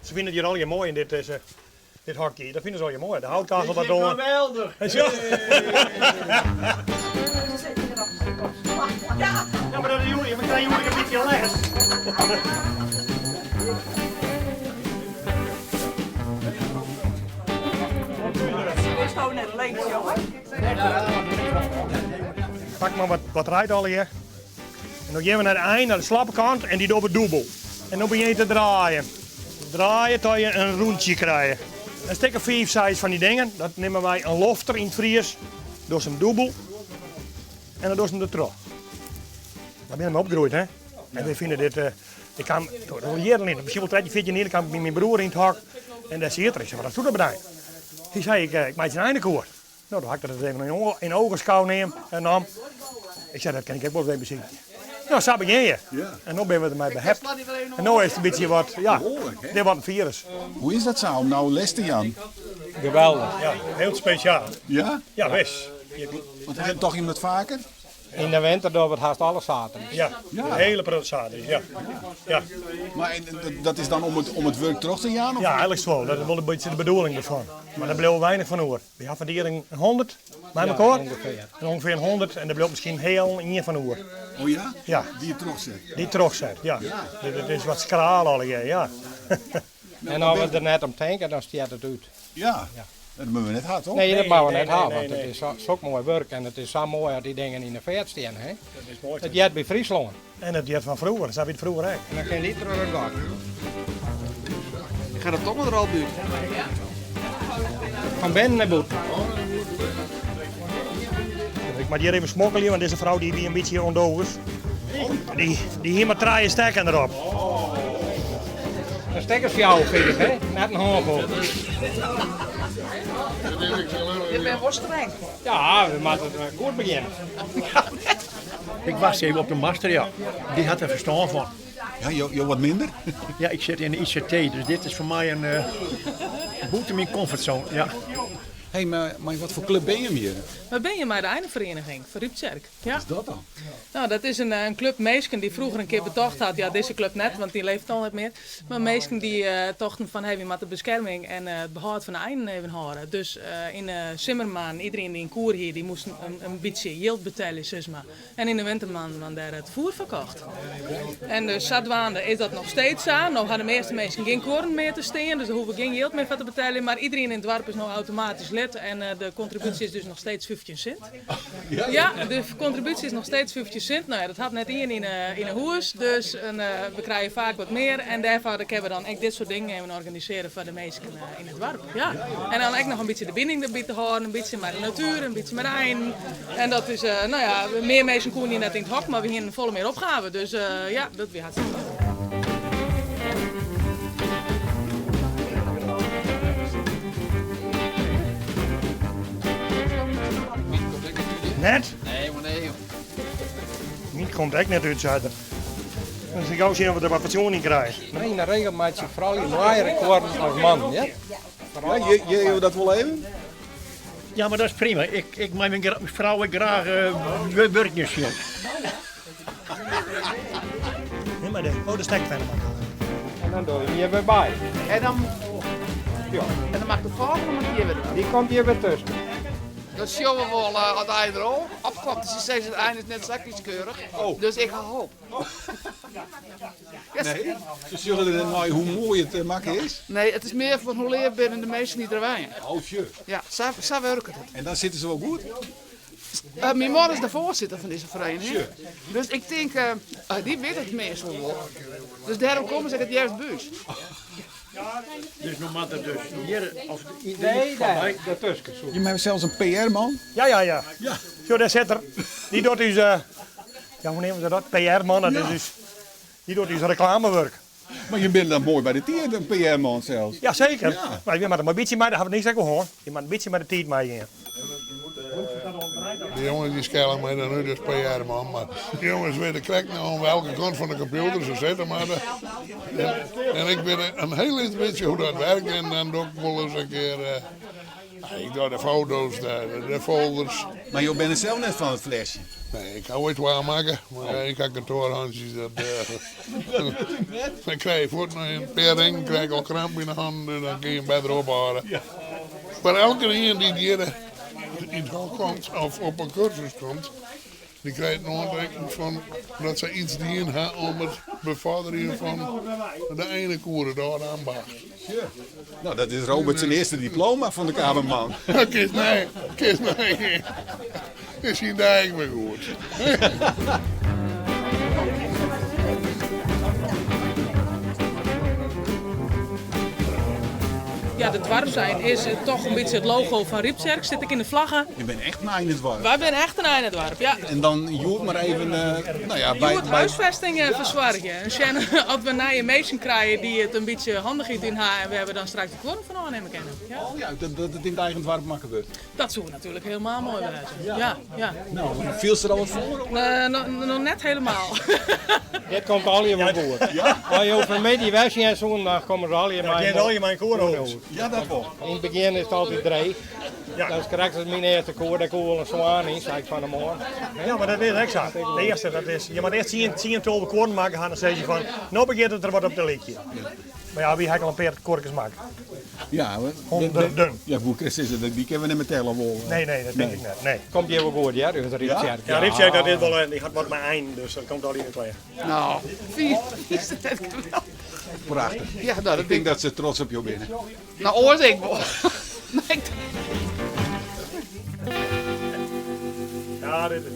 Se fine it hjir allegear moai yn dit, dit hokje. Dat fine se allegear moai. De houtkachel wat oan. Geweldich! Ja, mar dat is hjoed, we krije hjoed in bytsje les. Bist net links, jonge? Pak mar wat reid allegear. En dan gean we nei de ein, nei de slappe kant en dy dogge we dûbel. En dan begjin je te draaien. Draaien tot je in rûntsje krije. In stik of fiif, seis fan dy dingen, dat neame wy in lofter yn it Fries. Dochst him dûbel en dan dochst him der troch. Dêr binne we opgroeid, hè? En wy fine dit, ik kaam, dat is al jierren lyn, miskien wol 13, 14 jier, kaam ik by myn broer yn it hok en dêr siet er. Ik sei, wat hast do der benein? Hy sei, ik meitsje in einekoer. No, doe ha ik dat even yn oagenschouw neam en nam. Ik sei, dat kin ik ek wol ris even besykje. No, sa begjin je. En no binne we dermei behept. En no is it in bytsje wat, ja, dit wat in firus. Hoe is dat sa om no les te jaan? Geweldich. Ja, hiel spesjaal. Ja? Ja, wis. Want dogge jim dat faker? Yn de winter dogge we it hast alle saterdeis. Ja, in hiele protte saterdeis, ja. ja. Mar en, dat is dan om it, om it wurk troch te jaan? Of? Ja, eigenlijk wol. Dat is wol in bytsje de bedoeling derfan. Mar der bliuwe weinich fan oer. Wy ha fan it jier in 100 mei mekoar. Ja, ûngefear. En ûngefear in 100 en der bliuwt miskien heal ien fan oer. Oh ja? Ja. Dy't trochset? Dy't trochset, ja. It is wat skraal allegear, ja. En as we der net om tinke, dan stjert it út. Ja, dat moatte we net ha, toch? Nee, dat moatte we net ha, want it is sok moai wurk en it is sa moai as dy dingen yn de feart stean. Hè? Dat is moai. It heart by Fryslân. En it heart fan froeger, sa wie it froeger ek. En dan kin dy troch it gat. Ik ga de tongen er al buurt. Fan binnen nei bûten. Ik moat hjir even smokkelje, want dizze frou dy wie in bytsje ûndogens. Dy, dy hie mar trije stekken derop. In stik of fjouwer, fiif, hè? Net in hânfol. Je bent wel streng. Ja, we moatte goed begjinne. Ik wachtsje even op de master, ja. Dy hat der ferstân fan. Ja, jo, jo wat minder? Ja, ik sit yn de ICT, dus dit is foar my in uh, bûten myn comfortzone. Ja. Hey, mar, mar wat foar klup binne jim hjir? Wy binne hjir mei de eineferiening fan Ryptsjerk. Ja. Wat is dat dan? No, dat is in, eh, in klup minsken dy't froeger in kear betocht hat, ja, dizze klup net, want dy leeft al net mear, mar minsken dy't eh, tochten fan, hey, wy moatte beskerming en eh, it behâld fan de einen even hâlde. Dus yn de simmermaanden, iderien dy't in koer hie, dy moast in, in bytsje jild betelje, sis mar. En yn de wintermaanden waard dêr it foer ferkocht. En dus sadwaande is dat noch steeds sa. No ha de measte minsken gjin kuorren mear te stean, dus dêr hoege we gjin jild mear foar te beteljen. Mar iderien yn it doarp is no automatysk lid en de kontribúsje is dus noch steeds 15 sint. Ja, de kontribúsje is noch steeds 15 sint. No ja, dat hat net ien yn 'e hûs, dus we krije faak wat mear. En dêrfoar kinne we dan ek dit soart dingen even organisearje foar de minsken yn it doarp. Ja. En dan ek noch in bytsje de bining derby te hâlden, in bytsje mei de natuer, in bytsje mei de einen. En dat is, no ja, mear minsken koene hjir net yn it hok, mar we hienen folle mear opgave. Dus ja, dat wie hartstikke leuk. Net? Nee, maar nee. Myn komt ek net út, sei er. Dus ik gau sjen of we der wat fatsoen yn krije. Nee, yn de regel meitsje froulju moaiere kuorren as mannen, ja? Ja, hearre jo dat wol even? Ja, mar dat is prima. Ik, ik mei myn frou ek graach uh, wurkjen sjen. Nee, maar de, oh, de stekverder. En dan doe je hem hier weer by. En dan, ja. En dan mag de volgende maar hier weer doen. Die komt hier weer tussen. Dat sjogge we wol uh, as de ein der al opkomt. Se sizze it ein is net sa kieskeurig. Oh. Dus ik ha hoop. Nee, se sjogge der net nei hoe moai it eh, makke is? Nee, it is mear fan hoe leaf binne de minsken dy't der wenje. Oh, sure. Ja, sa, sa wurket it. En dan sitte se wol goed? Uh, myn man is de foarsitter fan dizze feriening. Dus ik tink, uh, dy wit it meastal wol. Dus dêrom komme se ek it leafst by ús. Dus no moat er dus hjir of nee, nee, dertusken. Jim hawwe sels in PR-man? Ja, ja, ja. ja. Sjoch, dêr sit er. Dy docht ús, uh, ja, hoe neame se dat? PR-man, dat is ús, dy docht ús reklamewurk. Mar jim binne dan moai by de tiid, in PR-man sels. Ja, seker. Ja. Mar je moatte mar in bytsje mei, dêr ha we niks ek oer hân. Je moatte in bytsje mei de tiid meigean. De jonges dy skelle my dan út as PR-man, mar de jonges witte krekt noch oan welke kant fan de kompjûter se sitte moatte. En, en ik wit in hiel lyts bytsje hoe't dat werkt en dan doch ik wolris in kear, uh, ik doch de foto's, de, de folders. Mar jo binne sels net fan it flesje? Nee, ik ha oait twa makke, mar ik ha kantoarhantsjes. Dat, dan krij je fuort nei in pear ringen krij ik al kramp yn de hannen, dus dan kun je him better ophâlde. Foar elkenien dy't hjir yn it hok komt of op in kursus komt, dy krijt in oantinken fan dat sy iets dien ha om it befoarderjen fan de einekoer, it âlde ambacht. Nou, dat is Robert syn earste diploma fan de Kamerman. Kinst nei, kinst nei. Is syn dei ek wer goed. Ja, de doarpsein is toch in bytsje it logo fan Ryptsjerk. Sit ek yn de flagge. Je binne echt in einedoarp. Wy binne echt in einedoarp, ja. En dan hjoed mar even, nou ja, by... Hjoed huisvesting fersoargje. En sjen oft we nije minsken krije dy't it in bytsje handichheid yn ha en wêr't we dan straks de kuorren fan ôfnimme kinne. Ja. Oh ja, dat it yn it eigen doarp makke wurdt. Dat soe natuerlik helemaal moai wêze. Ja, ja. No, fielst der al wat foar? Noch net helemaal. Dit komt allegear wol goed. As jo fan 'e middei wer sjen soenen, dan komme se allegear mei. Ja, allegear mei in koer hûs. Ja, dat wol. Yn it begjin is it altyd dreech. Dat is krekt as myn earste koer, dêr koe wol in swan yn, sei ik fan 'e moarn. Ja, mar dat is ek sa. De earste, dat is, je moatte earst tsien, tsien, 12 kuorren makke ha, dan sizze je fan, no begjint it der wat op te lykjen. Mar ja, wy ha ek al in pear kuorkes makke. Ja, Honderden. Ja, ik woe krekt sizze, dy kinne we net mear telle wol. Nee, nee, dat tink ik net. Nee. Komt hjir wol goed hear, út Ryptsjerk. Ja, Ryptsjerk dat is wol, dy hat wat mei einen, dus dat komt allegear klear. No, is it net geweldich. Prachtich. Ja, no, dat Ik tink dat se trots op jo binne. No, oars ek wol. Nee, Ja, dit is.